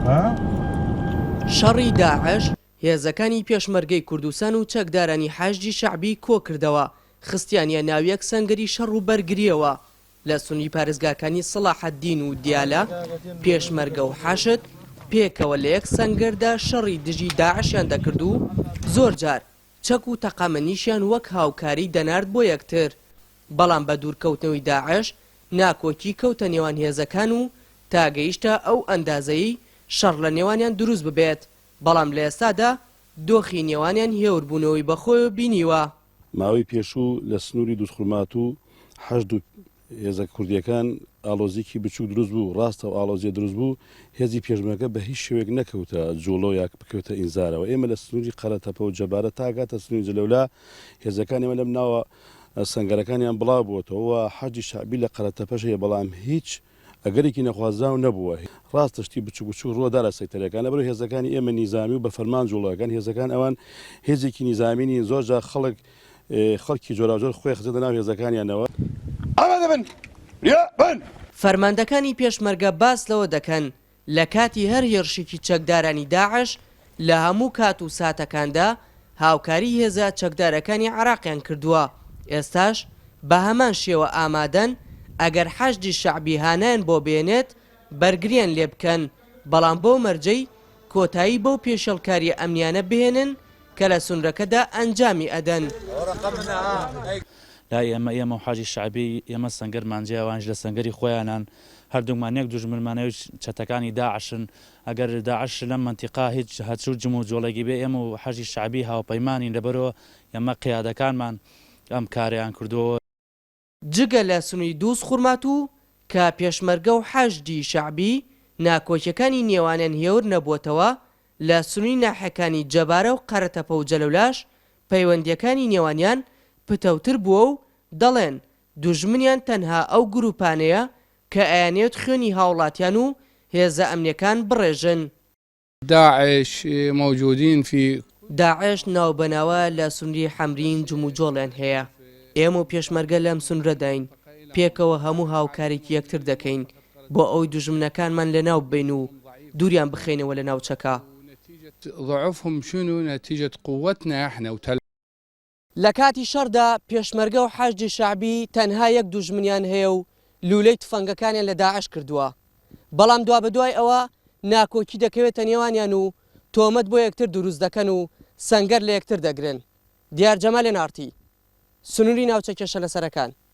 شەڕی داعش هێزەکانی پێشمەرگەی کوردستان و چەکدارانی حەشدی شەعبی کۆکردەوە، خستیانیە ناو یەک سەنگەری شەڕ و بەرگرییەوە. لە سنووری پارێزگاکانی سەڵاحەدین و دیالە، پێشمەرگە و حەشد پێکەوە لە یەک سەنگەردا شەڕی دژی داعشیان دەکرد و زۆرجار چەک و تەقەمەنیشیان وەک هاوکاری دەنارد بۆ یەکتر، بەڵام بە دوورکەوتنەوەی داعش ناکۆکی کەوتە نێوان هێزەکان و تا گەیشتە ئەو ئەندازەی شەڕ لە نێوانیان دروست ببێت، بەڵام لە ئێستادا دۆخی نێوانیان هێوربوونەوەی بەخۆیەوە بینیوە. ماوەی پێشوو لە سنووری دووزخورماتوو حەشد و هێزە کوردییەکان ئاڵۆزیکی بچووک دروست بوو، ڕاستە ئەو ئاڵۆزییە دروست بوو، هێزی پێشمەرگە بە هیچ شێوەیەک نەکەوتە جووڵە یا بکەوێتە ئینزارەوە، ئێمە لە سنووری قەرەتەپە و جەبارە تا گاتە سنووری جەلەولا هێزەکانی ئێمە لەم ناوە سەنگەرەکانیان بڵاو بووەتەوە و حەشدی شەعبی لە قەرەتەپەش هەیە، بەڵام هیچ ئەگەرێکی نەخوازراو نەبووە. ڕاستە شتی بچوک بچوک ڕووەدا لە سەیتەرەکان، لەبەرئەوەی هێزەکانی ئێمە نیزامی و بە فەرمان جوڵەکەن، هێزەکان ئەوان هێزێکی نیزامی نین، زۆر جار خەڵک خەڵکی جۆراوجۆر خۆی خستێتە ناو هێزەکانیانەوە. ئامادە بن! وریا بن! فەرماندەکانی پێشمەرگە باس لەوە دەکەن، لە کاتی هەر هێرشێکی چەکدارانی داعش لە هەموو کات و ساتەکاندا هاوکاری هێزە چەکدارەکانی عێراقیان کردووە، ئێستاش بە هەمان شێوە ئامادەن ئەگەر حەشدی شەعبی هانایان بۆ بێنێت بەرگریان لێبکەن، بەڵام بەو مەرجەی کۆتایی بەو پێشێڵکارییە ئەمنیانە بهێنن کە لە سنورەکەدا ئەنجامی ئەدەن. لای ئێمە، ئێمە و حەشدی شەعبی، ئێمە سەنگەرمان جیایە، ئەوانیش لە سەنگەری خۆیانان، هەردووکمان یەک دوژمنمان ئەویش چەتەکانی داعشن، ئەگەر داعش لەم مەنتیقە هیچ هەچ و جموجۆڵێکی بێ ئێمە و حەشدی شەعبی هاوپەیمانین لەبەرئەوە ئێمە قیادەکانمان ئەم کارەیان کردووە. جگە لە سنووری دووزخورماتوو کە پێشمەرگە و حەشدی شەعبی ناکۆکیەکانی نێوانیان هێور نەبووەتەوە، لە سنووری ناحیەکانی جەبارە و قەرەتەپە و جەلەولاش پەیوەندیەکانی نێوانیان پتەوتر بووە و دەڵێن دوژمنیان تەنها ئەو گروپانەیە کە ئەیانەوێت خوێنی هاوڵاتیان و هێزە ئەمنیەکان بڕێژن. داعش موجودین فی. داعش ناوبەناوە لە سنوری حەمرین جموجۆڵیان هەیە، ئێمە و پێشمەرگە لەم سنورەداین، پێکەوە هەموو هاوکارێکی یەکتر دەکەین بۆ ئەوەی دوژمنەکانمان لەناو ببەین و دووریان بخەینەوە لە ناوچەکە. لە کاتی شەڕدا پێشمەرگە و حەشدی شەعبی تەنها یەک دوژمنیان هەیە و لولەی تفەنگەکانیان لە داعش کردووە، بەڵام دوابەدوای ئەوە ناکۆکی دەکەوێتە نێوانیان و تۆمەت بۆ یەکتر دروست دەکەن و سەنگەر لە یەکتر دەگرن. دیار جەمال ئێن ئاڕ تی. سنوری ناوچە کێشەلەسەرەکان.